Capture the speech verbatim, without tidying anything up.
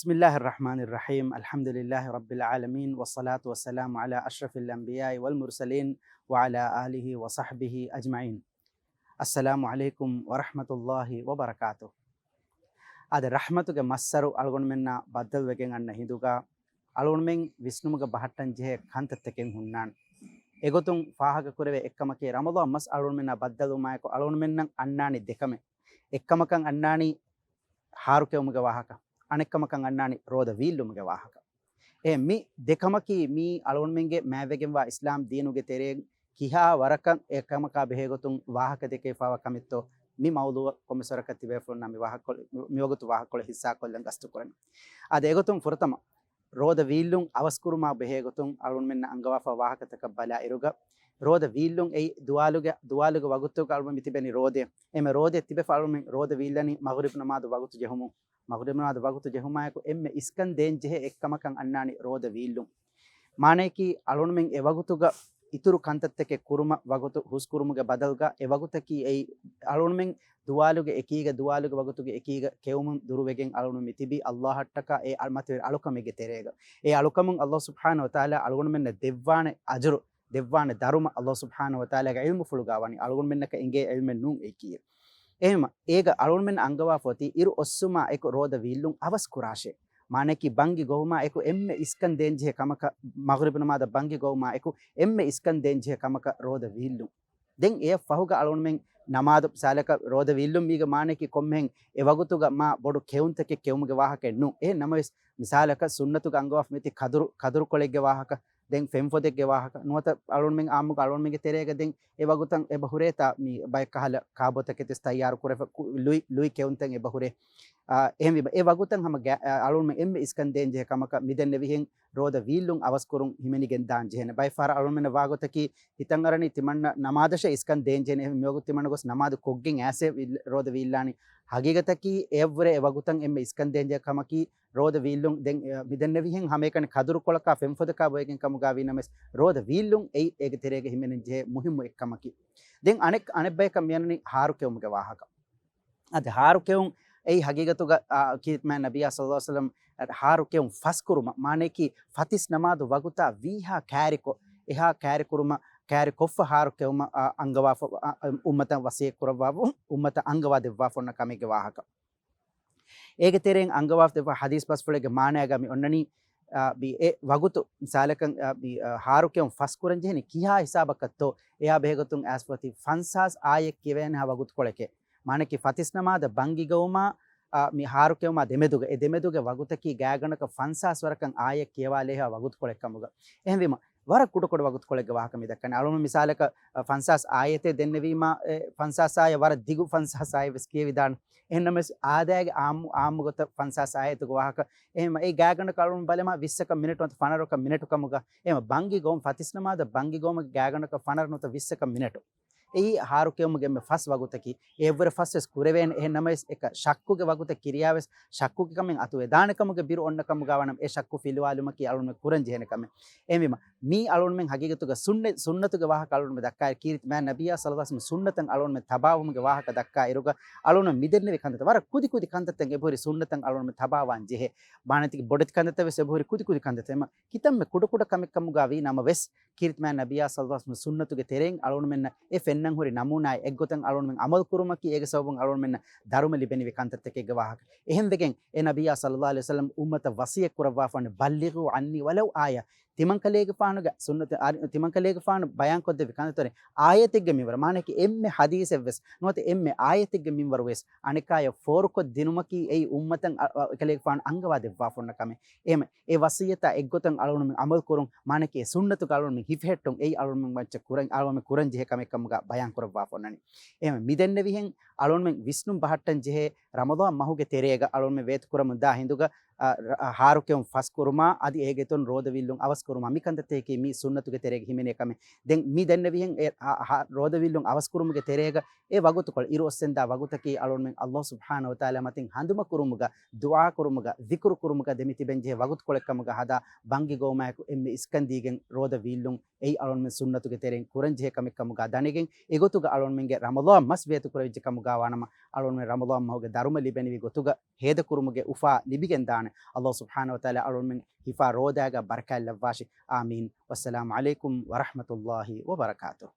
بسم الله الرحمن الرحيم. الحمد لله رب العالمين، والصلاة والسلام على أشرف الأنبياء والمرسلين، وعلى آله وصحبه أجمعين. السلام عليكم ورحمة الله وبركاته. އަދި ރަޙްމަތުގެ މައްސަރު އަޅުގަނޑުމެންނާ ބައްދަލުވެގެން އަންނަ ހިނދުގަ، އަޅުގަނޑުމެން ވިސްނުމުގަ ބަހައްޓަން ޖެހޭ ކަންތައްތަކެއް ހުންނާނެ. އެގޮތުން ފާހަގަކުރެވޭ އެއްކަމަކީ، ރަމަޟާން މަސް އަޅުގަނޑުމެންނާ ބައްދަލުވުމާއެކު އަޅުގަނޑުމެންނަށް އަންނާނީ ދެކަމެއް. އެއްކަމަކަށް އަންނާނީ ހާރުކެއުމުގެ ވާހަކަ، އަނެއްކަމަކަށް އަންނާނީ ރޯދަ ވީއްލުމުގެ ވާހަކަ. އެ މި ދެކަމަކީ މީ އަޅުގަނޑުމެންގެ މާތްވެގެންވާ އިސްލާމް ދީނުގެ ތެރެއިން ކިހާ ވަރަކަށް އެކަމަކާ ބެހޭގޮތުން ވާހަކަދެކެވިފާވާ ކަމެއްތޯ، މި މައުޟޫޢަށް ކޮންމެސް ވަރަކަށް ތިބޭފުޅުންނާ މި ވާހަކަކޮޅު-، މިވަގުތު ވާހަކަކޮޅެއް ހިއްސާކޮށްލަން ގަސްތުކުރަން. އަދި އެގޮތުން ފުރަތަމަ ރޯދަ ވީއްލުން އަވަސްކުރުމާ ބެހޭގޮތުން އަޅުގަނޑުމެންނަށް އަންގަވާފާ ވާހަކަތަކަށް ބަލާ އިރުގަ، ރޯދަ ވީއްލުން އެއީ ދުވާލުގެ، ދުވާލުގެ ވަގުތުގަ އަޅުގަނޑު މި ތިބެނީ ރޯދައެއް. އެމެ ރޯދައެއް ތިބެފަ އަޅުގަނޑުމެން ރޯދަ ވީއްލަނީ މަޣްރިބް ނަމާދު ވަގުތު ޖެހުމުން. މަޣްރިބް ނަމާދު ވަގުތު ޖެހުމާއެކު އެންމެ އިސްކަން ދޭންޖެހޭ އެއްކަމަކަށް އަންނާނީ ރޯދަ ވީއްލުން. މާނަޔަކީ އަޅުގަނޑުމެން އެ ވަގުތުގަ އިތުރު ކަންތައްތަކެއް ކުރުމަށް ވަގުތު ހުސްކުރުމުގެ ބަދަލުގަ އެ ވަގުތަކީ އެއީ އަޅުގަނޑުމެން ދުވާލުގެ އެކީގަ ދުވާލުގެ ވަގުތުގެ އެކީގަ ކެއުމުން ދުރުވެގެން އަޅުގަނޑު މި ތިބީ ﷲ އަށްޓަކާ އެ އަ-، މަތިވެރި އަޅުކަމެއްގެ ތެރޭގަ. އެ އަޅުކަމުން ﷲ ސުބްޙާނަހޫ ވަތަޢާލާ އަޅުގަނޑުމެންނަށް ދެއްވާނެ އަޖުރު، ދެއްވާނެ ދަރުމަ ﷲ ސުބްޙާނަހޫ ވަތަޢާލާގެ ޢިލްމުފުޅުގަ ވަނީ އަޅުގަނޑުމެންނަކަށް އެނގޭ ޢިލްމެއް ނޫން އެއީކީ. އެހެންވީމަ، އޭގަ އަޅުގަނޑުމެން އަންގަވާފަ އޮތީ އިރު އޮއްސުމާ އެކު ރޯދަ ވީއްލުން އަވަސް ކުރާށޭ. މާނަޔަކީ ބަންގި ގޮވުމާ އެކު އެންމެ އިސްކަން ދޭންޖެހޭ ކަމަކަށް، މަޣްރިބް ނަމާދަށް ބަންގި ގޮވުމާ އެކު އެންމެ އިސްކަން ދޭންޖެހޭ ކަމަކަށް ރޯދަ ވީއްލުން. ދެން އެއަށް ފަހުގަ އަޅުގަނޑުމެން ނަމާދު، މިސާލަކަށް ރޯދަ ވީއްލުން މީގަ މާނަޔަކީ ކޮންމެހެން އެ ވަގުތުގަ މާ ބޮޑު ކެއުންތަކެއް ކެއުމުގެ ވާހަކައެއް ނޫން. އެހެން ނަމަވެސް، މިސާލަކަށް ސުންނަތުގަ އަންގަވާފަ މިތި ކަދުރު، ކަދުރުކޮޅެއްގެ ވާހަކަ، ދެން ފެންފޮދެއްގެ ވާހަކަ ނުވަތަ އަޅުގަނޑުމެން އާއްމުގަ އަޅުގަނޑުމެންގެ ތެރޭގަ ދެން އެ ވަގުތަށް އެބަ ހުރޭތާ މި ބައެއް ކަހަލަ ކާބޯތަކެތި ތައްޔާރު ކުރެފަ ކު-، ލުއި، ލުއި ކެއުންތައް އެބަ ހުރޭ. އާ، އެހެންވީމަ، އެ ވަގުތަށް ހަމަ ގާ-، އަޅުގަނޑުމެން އެންމެ އިސްކަން ދޭންޖެހޭ ކަމަކަށް މިދެންނެވިހެން ރޯދަ ވީއްލުން އަވަސްކުރުން ހިމެނިގެން ދާން ޖެހޭނެ. ބައެއް ފަހަރަށް އަޅުގަނޑުމެންނަށް ވާގޮތަކީ ހިތަށް އަރަނީ ތިމަންނަ ނަމާދަށޭ އިސްކަން ދޭންޖެހޭނެ. އެހެން މިވަގުތު ތިމަންނަ ގޮސް ނަމާދު ކޮށްގެން އައިސް ވީއްލަ-، ރޯދަ ވީއްލާނީ. ހަގީގަތަކީ އެއަށްވުރެ އެ ވަގުތަށް އެންމެ އިސްކަން ދޭންޖެހޭ ކަމަކީ ރޯދަ ވީއްލުން. ދެން، އެ، މިދެންނެވިހެން ހަމައެކަނި ކަދުރުކޮޅަކާ ފެންފޮދަކާ ބޮއެގެން ކަމުގަ ވީ ނަމަވެސް، ރޯދަ ވީއްލުން އެއީ އޭގެ ތެރޭގަ ހިމެނެން ޖެހޭ މުހިއްމު އެއްކަމަކީ. ދެން އަނެއް، އަނެއް ބަޔަކަށް މިއަންނަނީ ހާރުކެއުމުގެ ވާހަކަ. އަދި ހާރުކެއުން އެއީ ހަގީގަތުގަ، އާ، ކީރިތި މާތް ނަބިއްޔާ ޞައްލައްލާހު ޢަލައިހި ވަސައްލަމް ހާރުކެއުން ފަސްކުރުމަށް، މާނަޔަކީ ފަތިސް ނަމާދު ވަގުތާ ވީހާ ކާރިކޮށް، އެހާ ކާރިކުރުމަށް، ކާރިކޮށްފަ ހާރުކެއުމަށް، އާ، އަންގަވާފަ، އާ، އުއްމަތަށް ވަޞިއްޔަތް ކުރައްވާފަ، އުއްމަތަށް އަންގަވާ ދެއްވާފަ އޮންނަ ކަމެއްގެ ވާހަކަ. އޭގެ ތެރެއިން އަންގަވާފަ ދެއްވާ ޙަދީޘް ބަސްފުޅެއްގެ މާނަޔާގަ މި އޮންނަނީ، އާ، މި އެ ވަގުތު މިސާލަކަށް، އާ، މި، އާ، ހާރުކެއުން ފަސްކުރަން ޖެހެނީ ކިހާ ހިސާބަކަށްތޯ، އެއާ ބެހޭގޮތުން އައިސްފަ އޮތީ ފަންސާސް އާޔަތް ކިޔަވޭނެހާ ވަގުތުކޮޅެކޭ. މާނަޔަކީ ފަތިސް ނަމާދަށް ބަންގި ގޮވުމާ، އާ، މި ހާރުކެއުމާ ދެމެދުގަ، އެ ދެމެދުގެ ވަގުތަކީ ގާތްގަނޑަކަށް ފަންސާސް ވަރަކަށް އާޔަތް ކިޔަވާލޭހާ ވަގުތުކޮޅެއް ކަމުގަ. އެހެންވީމަ، ވަރަށް ކުޑަކުޑަ ވަގުތުކޮޅެއްގެ ވާހަކަ މި ދައްކަނީ. އަޅުގަނޑު މިސާލަކަށް، އަ، ފަންސާސް އާޔަތެއް ދެންނެވީމާ، އެ، ފަންސާސް އާޔަތް ވަރަށް ދިގު ފަންސާސް އާޔަތް ވެސް ކިޔެވިދާނެ. އެހެންނަމަވެސް، އާދައިގެ އާއްމު، އާއްމު ގޮތަށް ފަންސާސް އާޔަތުގެ ވާހަކަ. އެހެން އެ ގާތްގަނޑަކަށް އަޅުގަނޑު ބަލަމާ ވިއްސަކަށް މިނެޓު ނުވަތަ ފަނަރަކަށް މިނެޓު ކަމުގަ. އެހެން ބަންގި ގޮވުން ފަތިސް ނަމާދަށް ބަންގި ގޮވުމުގެ ގާތްގަނޑަކަށް ފަނަރަ ނުވަތަ ވިއްސަކަށް މިނެޓު. އެއީ ހާރު ކެއުމުގެ އެންމެ ފަސް ވަގުތަކީ. އެއަށްވުރެ ފަސް ވެސް ކުރެވޭނެ. އެހެން ނަމަވެސް، އެކަ ޝައްކުގެ ވަގުތަށް ކިރިޔާ ވެސް ޝައްކުގެ ކަމެއް އަތުވެދާނެ ކަމުގެ ބިރު އޮންނަ ކަމުގަ ވަނަމަ، އެ ޝައްކު ފިލުވާލުމަކީ އަޅުގަނޑުމެން ކުރަން ޖެހޭނެ ކަމެއް. އެހެންވީމަ، މީ އަޅުގަނޑުމެން ހަގީގަތުގަ ސުންނަ-، ސުންނަތުގެ ވާހަކަ އަޅުގަނޑުމެން ދައްކާއިރު، ކީރިތި މާތް ނަބިއްޔާ ޞައްލައްލާހު ޢަލައިހި ވަސައްލަމް ސުންނަތަށް އަޅުގަނޑުމެން ތަބާވުމުގެ ވާހަކަ ދައްކާ އިރުގަ، އަޅުގަނޑު މިދެންނެވި ކަންތައްތައް ވަރަށް ކުދި ކުދި ކަންތައްތައް އެބަހުރި ސުންނަތަށް އަޅުގަނޑުމެން ތަބާވާން ޖެހޭ. ބާނަތިގެ ބޮޑެތި ކަންތައްތައް ވެސް އެބަހުރި ކުދި ކުދި ކަންތައްތައް. އެމަ ކިތަންމެ ކުޑަ ކުޑަ ކަމެއް ކަމުގަ ވީ ނަމަވެސް، ކީރިތި މާތް ނަބިއްޔާ ޞައްލައްލާހު ޢަލައިހި ވަސައްލަމް ސުންނަތުގެ ތެރެއިން އަޅުގަނޑުމެންނަށް އެ ފެންނަން ހުރި ނަމޫނާއެއް އެއްގޮތަށް އަޅުގަނޑުމެން ޢަމަލު ކުރުމަކީ އޭގެ ސަބަބުން އަޅުގަނޑުމެންނަށް ދަރުމަ ލިބެނިވި ކަންތައްތަކެއްގެ ވާހަކަ. އެހެންވެގެން އެ ނަބިއްޔާ ޞައްލައްލާހު ޢަލައިހި ވަސައްލަމް އުއްމަތަށް ވަޞިއްޔަތް ކުރައްވާފަ ވަނީ، "بلغوا عني ولو آية." ތިމަންކަލޭގެފާނުގެ ސުންނަތު، އާ، ތިމަންކަލޭގެފާނު ބަޔާންކޮށްދެއްވި ކަންތައްތައް އާޔަތެއްގެ މިންވަރު، މާނައަކީ އެންމެ ޙަދީޘެއްވެސް ނުވަތަ އެންމެ އާޔަތެއްގެ މިންވަރުވެސް އަނެކާޔަށް ފޯރުކޮށްދިނުމަކީ އެއީ އުއްމަތަށް އަ-، އަ-، ކަލޭގެފާނު އަންގަވާ ދެއްވާފަ އޮންނަ ކަމެއް. އެހެން އެ ވަޞިއްޔަތާ އެއްގޮތަށް އަޅުގަނޑުމެން ޢަމަލު ކުރުން، މާނައަކީ އެ ސުންނަތުގަ އަޅުގަނޑުމެން ހިފެހެއްޓުން، އެއީ އަޅުގަނޑުމެން މައްޗަށް ކުރަން، އަޅުގަނޑުމެން ކުރަން ޖެހޭ ކަމެއް ކަމުގަ ބަޔާން ކުރައްވާފަ އޮންނަނީ. އެހެން މިދެންނެވިހެން އަޅުގަނޑުމެން ވިސްނުން ބަހައްޓަން ޖެހޭ ރަމަޟާން މަހުގެ ތެރޭގަ އަޅުގަނޑުމެން ވޭތުކުރަމުން ދާ ހިނދުގަ، އަ، ރަ-، އަ، ހާރުކެއުން ފަސްކުރުމާ އަދި އޭގެ އިތުރުން ރޯދަ ވީއްލުން އަވަސްކުރުމާ މި ކަންތައްތަކަކީ މި ސުންނަތުގެ ތެރޭގަ ހިމެނޭ ކަމެއް. ދެން މި ދެންނެވިހެން އެ ހާ-، ހާ-، ރޯދަ ވީއްލުން އަވަސްކުރުމުގެ ތެރޭގަ އެ ވަގުތުކޮޅު، އިރު އޮއްސެންދާ ވަގުތަކީ އަޅުގަނޑުމެން ﷲ ސުބްޙާނަހޫ ވަތަޢާލާ މަތިން ހަނދުމަކުރުމުގަ، ދުޢާކުރުމުގަ، ޛިކުރު ކުރުމުގަ ދެމިތިބެންޖެހޭ ވަގުތުކޮޅެއްކަމުގަ ހަދާ، ބަންގި ގޮވުމާއެކު އެންމެ އިސްކަން ދީގެން ރޯދަ ވީއްލުން އެއީ އަޅުގަނޑުމެން ސުންނަތުގެ ތެރެއިން ކުރަންޖެހޭ ކަމެއްކަމުގަ ދަނެގެން، އެގޮތުގަ އަޅުގަނޑުމެންގެ ރަމަޟާން މަސް ވޭތުކުރެވިއްޖެ ކަމުގަ ވާނަމަ، އަޅުގަނޑުމެން ރަމަޟާން މަހުގެ ދަރުމަ ލިބެނިވި ގޮތުގަ ހޭދަކުރުމުގެ އުފާ ލިބިގެން ދާނެ. ﷲ ސުބްޙާނަހޫ ވަތަޢާލާ އަޅުގަނޑުމެން ހިފާ ރޯދައިގަ ބަރަކާތް ލައްވާށި. އާމީން. ވައްސަލާމު ޢަލައިކުމް ވަރަޙްމަތުﷲ ވަބަރަކާތުހު.